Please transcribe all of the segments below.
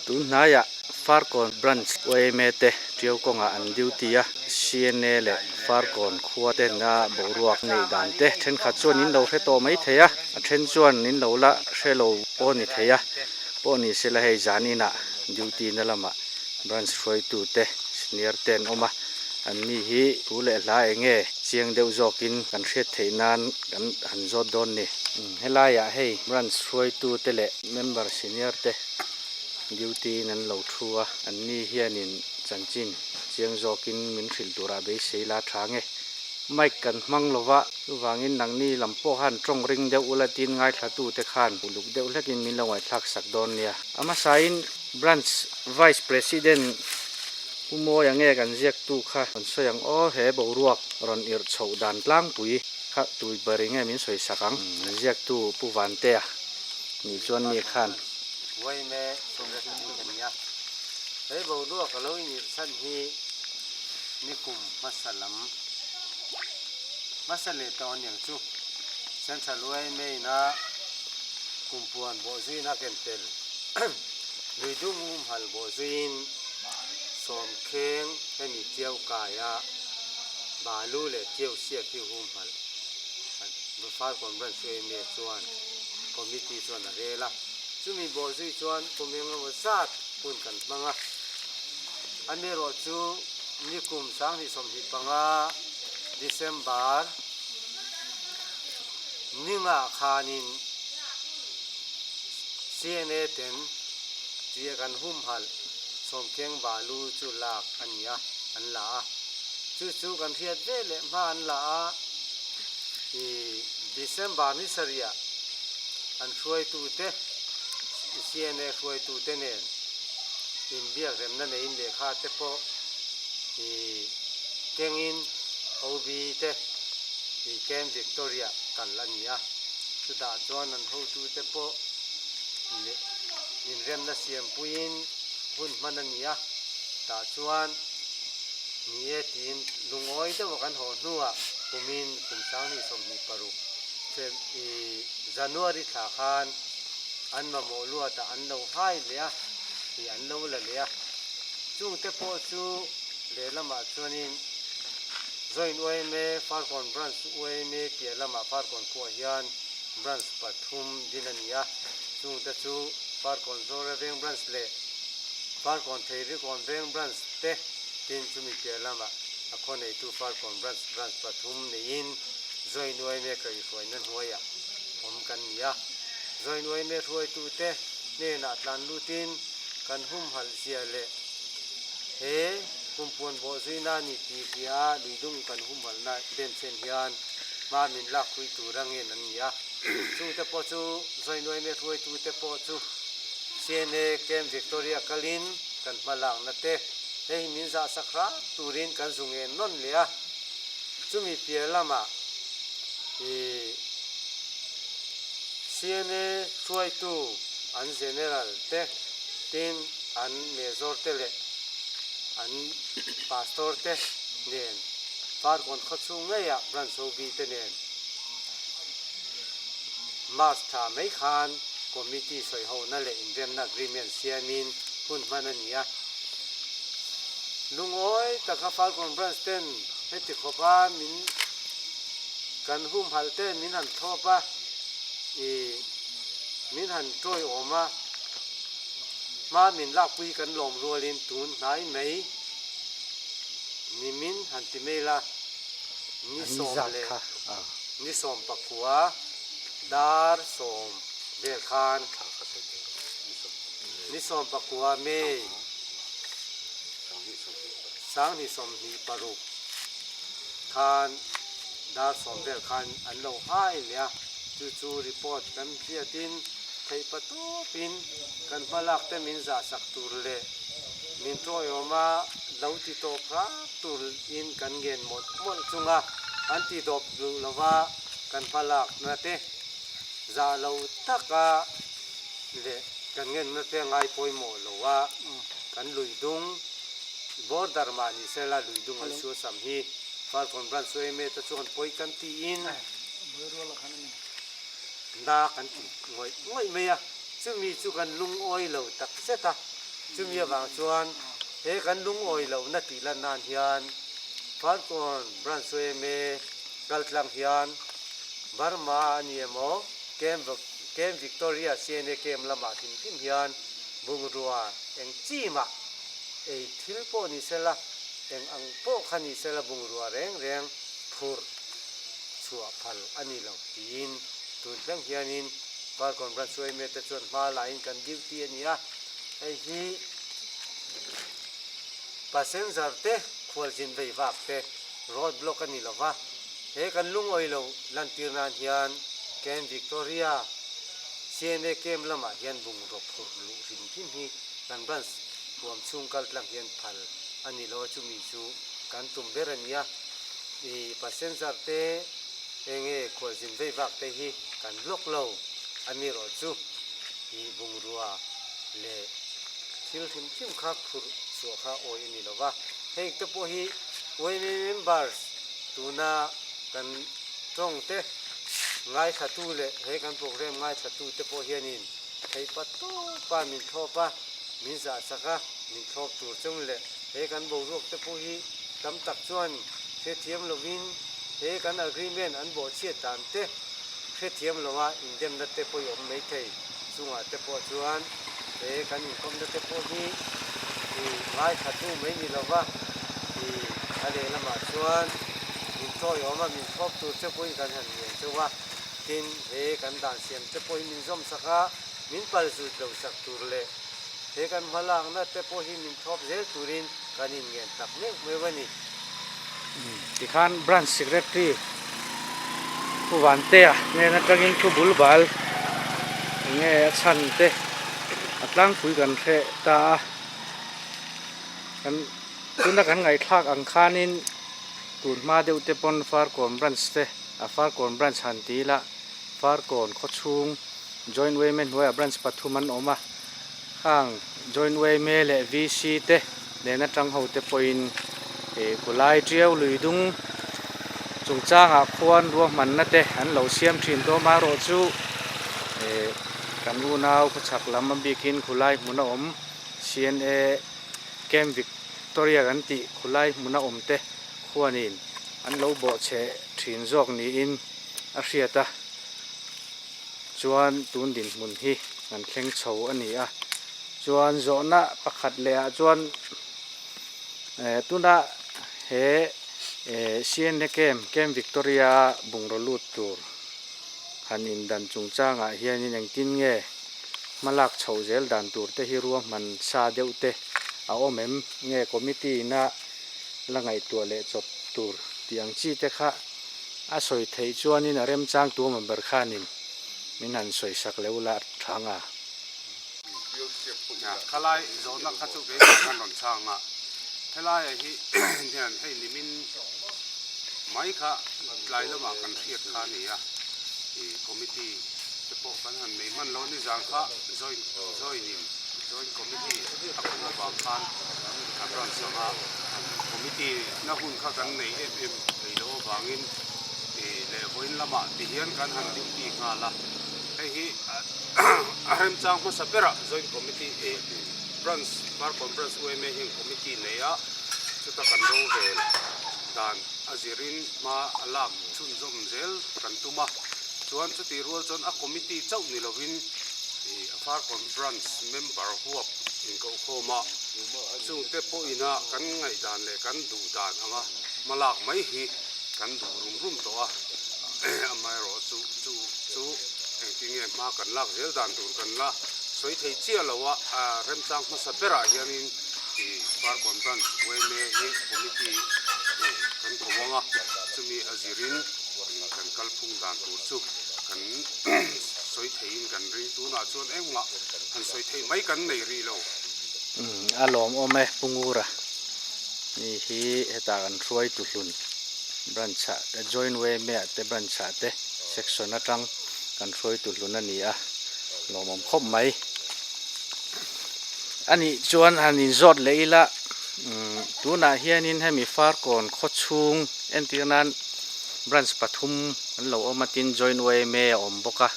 Tun hnaiah Farkawn Branch yma te Tiau kawngah an duty a, CNA leh Farkawn khua tena boruak neih dan te thenkhat chuan in lo hre tawh mai thei a, a then chuan in lo la hre lo pawh ni thei a, pawh ni sela hei zan inah duty na lamah Branch hruaitu te senior te an awm a, an ni hi thu leh hla eng nge chiang deuh zawkin kan hriat theih nan kan han zawt dawn ni. Helaiah hei Branch hruaitu te leh member senior te duty in an lo thu a, an ni hianin chanchin chiang zawkin min hrilh turah beisei la tha nge. Mic kan hmang lo va, chuvangin nangni lam pawh khan tawng ring deuh ula tin ngaithlatute khan uluk deuh hlekin min lo ngaihthlak sak dawn nia. A hmasain Branch Vice President Pu Mawia nge kan ziaktu kha rawn sawi ang aw, he boruak rawn irh chhoh dan tlangpui kha tui bari nge min sawi sak ang? Ziaktu Pu Vantea nih chuan mi khan. Uaime Secretary ka ni a, he boruak a lo inirh chhan hi nikum hmasa lam hmasa leh tawh aniang chu Central Uaime ina kumpuan bawhzuina a ken tel. Luidung umhal bawh zuiin Sawmkheng hemi Tiau kaia balu leh Tiau siak hi humhalh Farkawn Branch yma chuan Committee chuan a rel a. Chumi bawh zui chuan kum engemaw zat hun kan hmang a. Amaherawh chu nikum 2025 December ningah khanin CNA ten tia kan humhalh Sawmkheng balu chu lak a ni a, an la a. Chu chu kan hriat ve leh hma an la a, ih December ni sarihah an hruaitute, CNA hruaitute nen inbiak remna neiin lehkha te pawh ih kengin OB te ih Camp Victoria kal a ni a. Chutah chuan an hotute pawh leh inremna siampuiin hun hman a ni a, tah chuan ni e tiin lungawi deuha kan haw hnuah kumin kum 2026 Feb i January thla khan an mamawh luatah an lo hai leh a, ih an lo la leh a. Chungte pawh chu lehlamah chuanin Joint yma Farkawn Branch yma piah lamah Farkawn khuaah hian Branch pathum din a ni a, chungte chu Farkawn Zawra Veng Branch leh Farkawn Theirikawn Veng Branch te tin chumi piah lamah a khaw neitu Farkawn Branch Branch pathum neiin Joint yma kaihhruaina hnuaiah awm kan ni a. Joint yma hruaitute hnenah tlan lutin kan humhalh zia leh he Kumpuan bawh zuina ni tih hria luidung kan humhalhna denchhen hian hma min lak pui tur angin an ni a. Chungte pawh chu Zawinuaime hruaitute pawh chu CNA Camp Victoria kalin kan hma lakna te hei hi min zah sak hram turin kan zu ngen nawn leh a. Chumi piah lamah ih CNA hruaitu an General te tin an Major te leh an pastor te nen Farkawn khaw chhung ngeiah branch OB te nen March tha mai khan committee sawihona leh inremna agreement siamin hun hman a ni a. Lungawi taka Farkawn branch ten heti khawpa min kan humhalh ten min han thlawp a, ih min han tawiawm a. Hma min lakpui kan lawm rualin tun hnai mai nimin han ti mai la, ni sawm leh ni sawm pakua dar sawm vel khan ni sawm pakua May 2026 khan dar sawm vel khan an lo hai leh a, chu chu report kan hriatin theih patupin kan hmalak te min zah sak tur leh min tawiawm a lo ti tawp hrang tur in kan ngen mawlh mawlh chunga an ti dawp duh lova kan hmalak na te zah lo taka leh kan ngen na te ngai pawimawh lo a kan lui dung border mah ni sela lui dung an suasam hi Falcon Branch yma te chuan pawi kan tiin na kan ti ngawih ngawih mai a, chumi chu kan lungawi lo tak zet a. Chumi avang chuan he kan lungawi lohna tih lan nan hian Farkawn Branch yma kaltlang hian Burma a ni emaw Camp Camp Victoria CNA Camp lamah hrim hrim hian bungrua eng chi mah ei thil pawh ni sela eng ang pawh kha ni sela bungrua reng reng phurh chhuah phal a ni lo tiin tun thleng hianin Farkawn Branch yma te chuan hma lahin kan duty a ni a, hei hi passenger te khualzin vei vak te road block a ni lo va, he kan lungawi lo lantir nan hian Camp Victoria CNA camp lamah hian bungraw phurh luh hrim hrim hi kan branch huam chhung kal tlang hian phal a ni lo a, chumi chu kan tum ber a ni a, ih passenger te enge khualzin vei vak te hi kan block lo a ni rawh chu ih bungrua leh thil hrim hrim kha phurh chhuah kha awi a ni lo va, heng te pawh hi yma members tuna kan tawng te ngaithlatu leh he kan program ngaithlatu te pawh hianin theih pa tawpa min thlawp a, min zah chak a, min thlawp tur chung leh he kan boruak te pawh hi tam tak chuan hrethiam lovin he kan agreement an bawhchhiat dan te hrethiam loa indemna te pawh i awm maithei. Chungah te pawh chuan he kan inkawmna te pawh hi i ngaithla mai ni lova, i a lehlamah chuan min tawihawm a, min thlawp tur che pawhin kan han ngen chauh a, tin he kan dan siam te pawh hi min zawm sak a, min pal zut lo sak tur leh he kan hmalakna te pawh hi min thlawp zel turin kan inngen tak meuh meuh a ni. Tikhan Branch Secretary Pu Vantea hnen atangin thu bul bal enge a chhan te a tlangpui kan hreh ta a, kan tuna kan ngaihthlak ang khanin tun hma deuh te pawn Farkawn Branch te a Farkawn Branch han ti ila Farkawn khawchhung Joint Women hnuaiah Branch pathum an awm a. Khang Joint yma leh VC te nen atang ho te pawhin ih kulai tiau lui dung chungchangah khuan ruahmanna te an lo siam thin tawh amaherawh chu ih kan unau khawchhak lam a bikin khulai hmun a awm CNA Camp Victoria kan tih khulai hmun a awm te khuanin an lo bawhchhe thin zawk niin a hriat a. Chuan tun dinhmun hi kan thleng chho a ni a, chuan zawhna pakhat leh ah chuan eh tuna he eh CNA camp, Camp Victoria a bungraw lut tur han indan chungchangah hianin engtin nge hma lak chhoh zel dan tur te hi ruahman sa deuh te a awm em? Nge committee ina la ngaihtuah leh chawp tur tih ang chi te kha A sawi theih chuanin a remchang tu member khanin min han sawi sak leh ula a tha nga. Khalai zawhna kha chu keimah khan rawn chhang a, helaiah hi hian hei nimin mai kha tlai lamah kan hriat kha a ni a, ih committee te pawh kan han nei hman lo nizan kha joint join in joint committee a kawm avang khan a branch anga committee na hun kha kan nei em em thei loh avangin ih leh vawiin lamah ti hian kan han duty nghal a, hei hi a remchang hmasa berah joint committee ih branch Farkawn branch yma hian committee nei a chuta kan ro vel dan a zirin hma a lak chhunzawm zel kan tum a, chuan chutih rual chuan a committee chauh ni lovin ih a Farkawn branch member huap inkohkhawm a, chungte pawhina kan ngaihdan leh kan duh dan anga hma lak mai hi kan duh rum rum tawh a, amaherawh chu chu chu engtin nge hma kan lak zel dan tur kan la sawi thei chiah lo a, remchang hmasa berah hianin ih Farkawn Branch yma hi committee kan ko ang a, chumi a zirin kan kalphung dan tur chu kan sawi theiin kan ring tunah chuan engmah han sawi theih mai kan nei rih lo. A lawmawm e Pu Ngura. Ni hi hetah kan hruai tuhlun branch ah te joint way me ah te branch ah te section atang kan hruai tuhlun a ni a lawmawm khawp mai. A nih chuan han inzawt leh ila umm tunah hianin hemi Farkawn khawchhung entir nan branch pathum an lo awm a tin joint way me a awm bawk a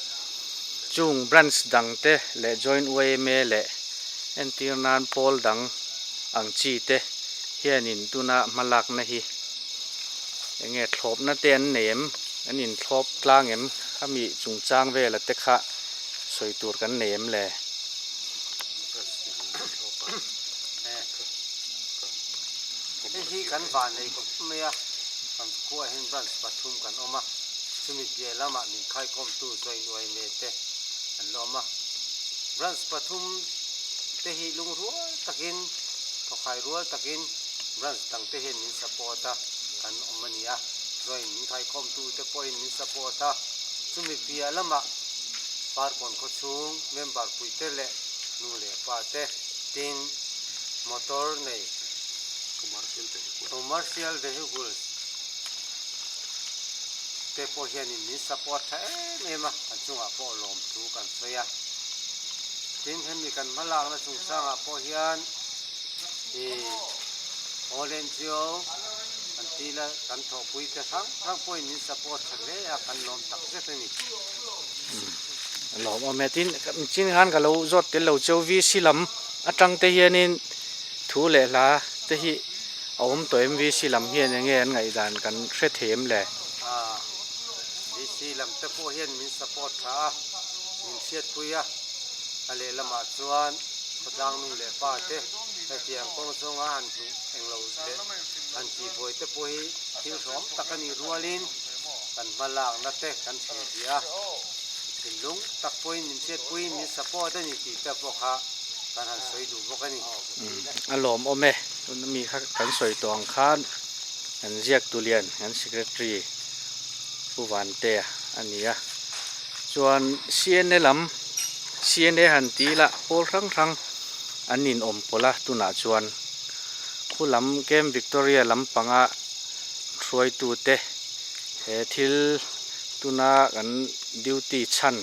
chung branch dang te leh joint way me leh. Entir nan pawl dang ang chi te hianin tuna hmalakna hi enge thlawpna te an nei em? An inthlawp tlang em? Khami chungchang vela te kha sawi tur kan nei em le? Hei hi kan van nei khawp mai a, kan khuaah hian branch pathum kan awm a, chumi piah lamah min khaikhawmtu join uaime te an la awm a. Branch pathum te hi lungrual takin, thawkhai rual takin branch dang te hian min support a, kan awm a ni a, join min khaikhawmtu te pawhin min support a, chumi piah lamah Parkawn khawchhung member puite leh nu leh pa te tin motor nei commercial vehicles te pawh hianin min support tha em em a, an chungah pawh lawmthu kan sawi a. Tin, hemi kan hmalakna chungchangah pawh hian ih All NGO kan tih la kan thawhpui te hrang hrang pawhin min support tha hle a, kan lawm tak zet a ni. Lawm awm e. Tin, chin khan ka lo zawt tel lo cheu VC lam atang te hianin thu leh hla te hi a awm tawh em VC lam hian enge an ngaihdan kan hre thei em le? Aa, VC lam te pawh hian min support tha a, min hriatpui a, a lehlamah chuan khawtlang nu leh pa te hetiang kawng zawnga han hmuh englo leh han tihbuai te pawh hi thil hrawm tak a nih rualin kan hma lakna te kan hrilhfiah a, thinlung tak pawhin min hriatpuiin min support a ni tih te pawh kha kan han sawi duh bawk a ni. A lawmawm e, tuna mi kha kan sawi tawh ang khan kan ziak tulian kan secretary Pu Vantea a ni a, chuan CNA lam CNA han ti ila pawl hrang hrang an inawm pawlh a tunah chuan khu lam Camp Victoria lampanga hruaitute he thil tuna kan duty chhan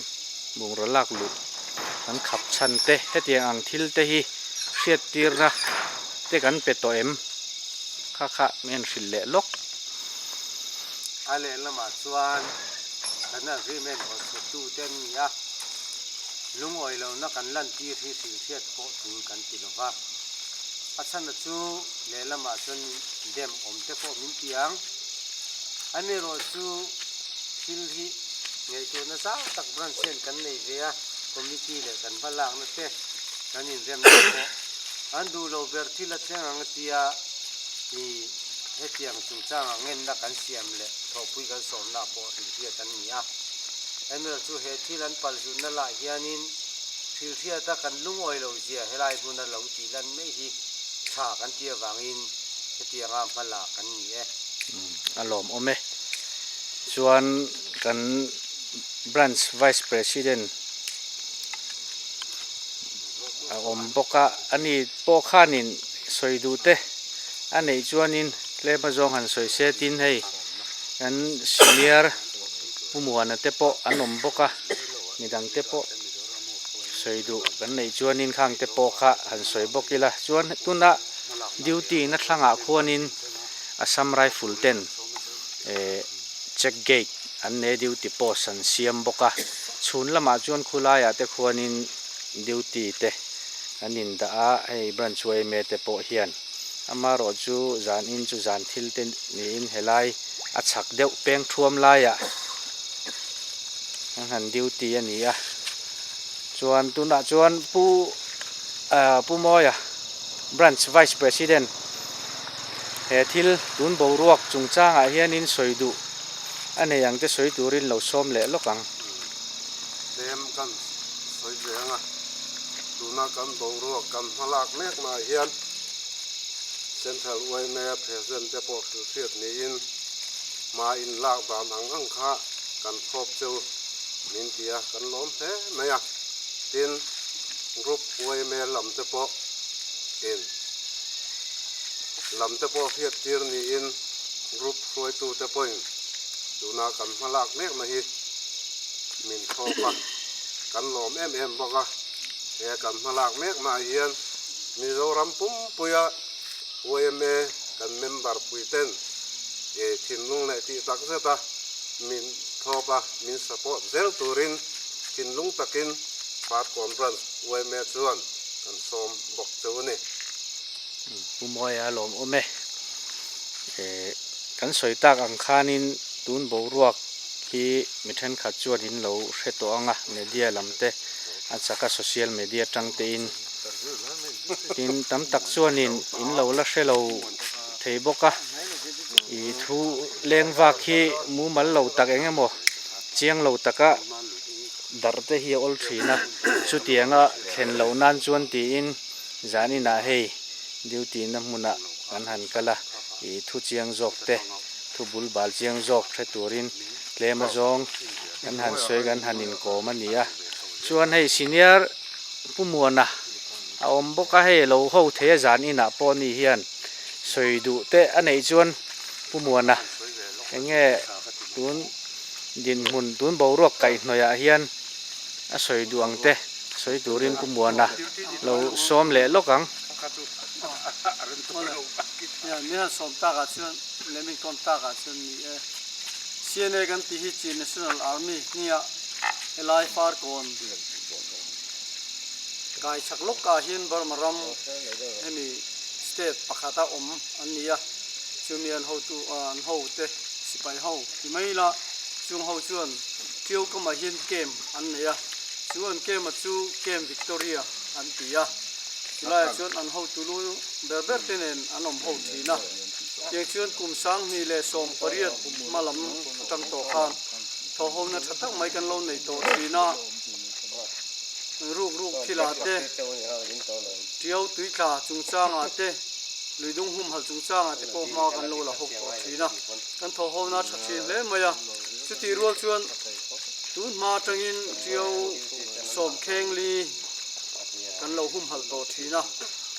bungraw lak luh kan khap chhan te hetiang ang thil te hi hriat tirna te kan pe tawh em kha kha min hrilh leh lawk. A lehlamah chuan kan agreement haw chhuahtu te an ni a, lungawi lohna kan lantir hi hrilhhriat pawh tul kan ti lo va. A chhana chu lehlamah chuan dem awm te pawh min ti ang. Amaherawh chu thil hi ngaihtuahna zau tak branch hian kan nei ve a, committee leh kan hma lakna te kan inremna pawh an duh lo ber thil a thleng ang a tia i hetiang chungchangah ngenna kan siam leh thawhpui kan sawmna pawh hrilhhriat an ni a. Amaherawh chu he thil an palzutna lah hianin hrilhhriata kan lungawi lo zia helai hmuna lo tih lan mai hi tha kan tih avangin hetianga hma la kan ni e. A lawmawm e. Chuan kan Branch Vice President a awm bawk a, ani pawh khanin sawi duh te a neih chuanin tlem a zawng han sawi se tin hei kan senior Pu Muana te pawh an awm bawk a, midang te pawh sawi duh kan neih chuanin khang te pawh kha han sawi bawk ila chuan tuna duty na thlangah khuanin Assam Rifle ten eh check gate an nei duty post an siam bawk a, chhun lamah chuan khulaiah te khuanin duty te an indah a, hei branch yma te pawh hian amaherawh chu zan in chu zan thil te niin helai a chhak deuh peng thuam laiah an han duty a ni a, chuan tunah chuan pu ah Pu Mawia branch vice president he thil tun boruak chungchangah hianin sawi duh a nei ang te sawi turin lo sawm leh lawk ang. Tlem kan sawi ve ang a, tuna kan boruak kan hmalak mek naah hian Central yma President te pawh hrilhhriat niin hma in lak dan ang ang kha kan thlawp cheu min ti a, kan lawm hle mai a. Tin, Group yma lam te pawh in lam te pawh hriattir niin Group hruaitu te pawhin tuna kan hmalak mekna hi min thlawp a, kan lawm em em bawk a. He kan hmalak meknaah hian Mizoram pumpuia yma kan member puiten thinlung leh tih tak zeta min thlawp a, min support zel turin thinlung takin Farkawn Branch yma chuan. Kan sawm bawk chu a ni. Pu Mawia a lawm awm e. Eh, kan sawi tak ang khanin tun boruak hi mi thenkhat chuan in lo hre tawh ang a, media lam te a chak a social media tang tein. Tin, tam tak chuanin in lo la hre lo thei bawk a, ih thu leng vak hi mumal lo tak eng emaw chiang lo taka darh te hi a awl thin a, chutianga thlen loh nan chuan tiin zan inah hei duty na hmunah kan han kal a, ih thu chiang zawk te, thu bul bal chiang zawk hre turin tlem azawng kan han sawi kan han inkawm a ni a, chuan hei senior Pu Muana a awm bawk a, hei lo ho thei a zan inah pawh ni hian sawi duh te a neih chuan Pu Muana eng nge tun dinhmun tun boruak kaihhnawih ah hian a sawi duh ang te sawi turin Pu Muana lo sawm leh lawk ang. CNA kan tih hi Chin National Army nia helai Farkawn Kai chhak lawkah hian Burma ram hemi state pakhata awm an ni a, chumi an hotu an hote sipai ho ti mai ila chung ho chuan Ṭiau kamah hian camp an nei a, chu an camp-a chu Camp Victoria an ti a, chulaiah chuan an hotu lu ber ber te nen an awm ho thin a, tiang chuan kum 2018 hma lam atang tawh khan thawhhona tha tak mai kan lo nei tawh thin a. Ruk ruk thilah te, Tiau tuithla chungchangah te, Luidung humhalh chungchangah te pawh hma kan lo la hawk tawh thin a, kan thawhhona a tha thin hle mai a. Chutih rual chuan tun hma atangin Tiau sawmkhengli kan lo humhalh tawh thin a,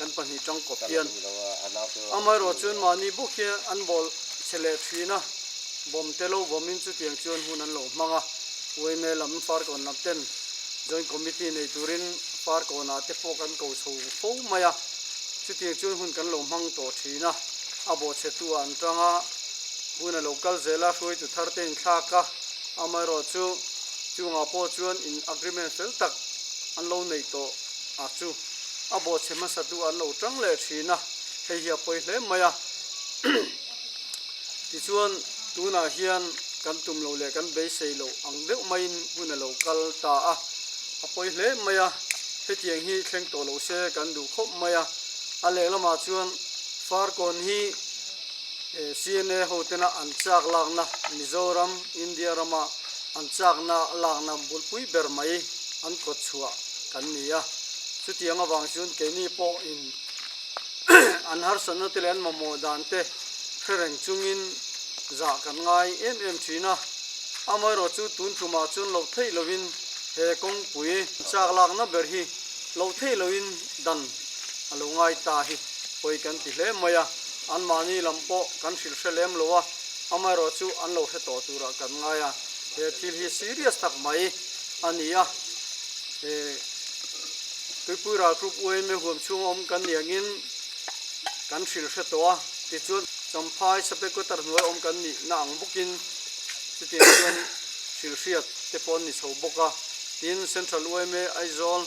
kan pahnih tangkawp hian. Amaherawh chuan mahni bawk hian an bawl chhe leh thin a, bawm te lo vawmin chutiang chuan hun an lo hmang a. Uaime lam Farkawn lam ten Joint Committee nei turin Farkawnah te pawh kan ko chho fo mai a, chutiang chuan hun kan lo hmang tawh thin a, a bawhchhetu ah an tang a, hun a lo kal zel a, hruaitu thar te inthlak a, amaherawhchu chungah pawh chuan in agreement fel tak an lo nei tawh a chu a bawhchhe hmasatu an lo tang leh thin a, hei hi a pawi hle mai a. Tichuan, tunah hian kan tum loh leh kan beisei loh ang deuh maiin hun a lo kal ta a, a pawi hle mai a, hetiang hi thleng tawh lo se kan duh khawp mai a. A lehlamah chuan Farkawn hi CNA ho tena an chak lakna Mizoram, India rama an chakna lakna bulpui ber mai an kawt chhuah kan ni a, chutiang avang chuan keini pawhin An harsatna te leh an mamawh dan te hre reng chungin zah kan ngai em em thin a. Amaherawh chu tun tumah chuan loh theih lohin he kawngpui chak lakna ber hi loh theih lohin dan a lo ngai ta hi pawi kan ti hle mai a. Anmahni lam pawh kan hrilh hre lem lo a, amaherawh chu an lo hre tawh turah kan ngai a. He thil hi serious tak mai a ni a. Tuipui ral group UMA huam chhunga awm kan nih angin kan hrilh hre tawh a, tichuan Champhai Sapequatar hnuai awm kan nih na ang bawkin chutiang chuan hrilh hriat te pawh an ni chho bawk a, tin Central UMA Aizawl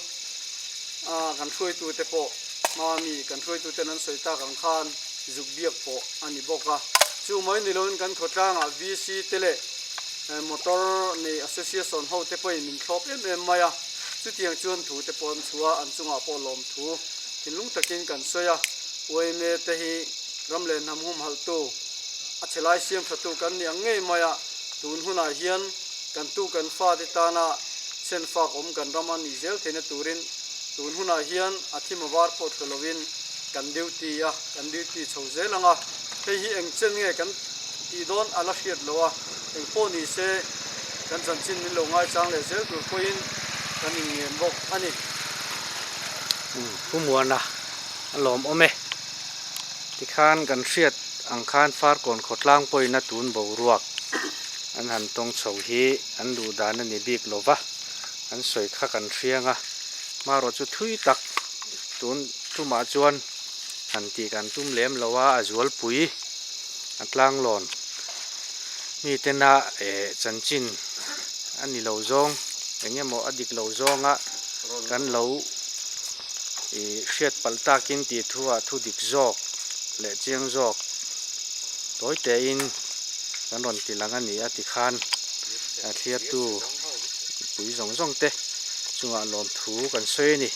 a kan hruaitu te pawh hma mi kan hruaitu ten an sawi tak ang khan zuk biak pawh a ni bawk a, chu mai ni loin kan khawtlangah VC te leh motor nei association ho te pawhin min thlawp em em mai a. Chutiang chuan thu te pawh an chhuah a, an chungah pawh lawm thu thinlung takin kan sawi a. Uaime te hi ram leh hnam humhalhtu, a chhe lai siam thatu kan ni ang ngei mai a, tun hunah hian kan tu kan fate tana chhenfak awm kan ram a nih zel theihna turin tun hunah hian a thim a var pawh thlu loin kan duty a, kan duty chho zel ang a. Hei hi eng chen nge kan tih dawn a la hriat lo a. Engpawh ni se, kan chanchin min lo ngaichang leh zel tur pawhin kan inngen bawk a ni. Pu Muana a lawmawm e. Tikhan kan hriat ang khan Farkawn khawtlang pawhin a tun boruak an han tawng chho hi an duh dan a ni bik lo va, an sawi kha kan hriang a, hmarawh chu thui tak tun tumah chuan han tih kan tum lem lo a, a zualpui a tlanglawn. Mi tena eh chanchin a ni lo zawng eng emaw a dik lo zawnga kan lo. Ih hriat palh takin tih thu ah thu dik zawk leh chiang zawk tawi tein kan rawn ti lang a ni a tikhan thliartu pui zawng zawng te chungah lawmthu kan sawi a ni.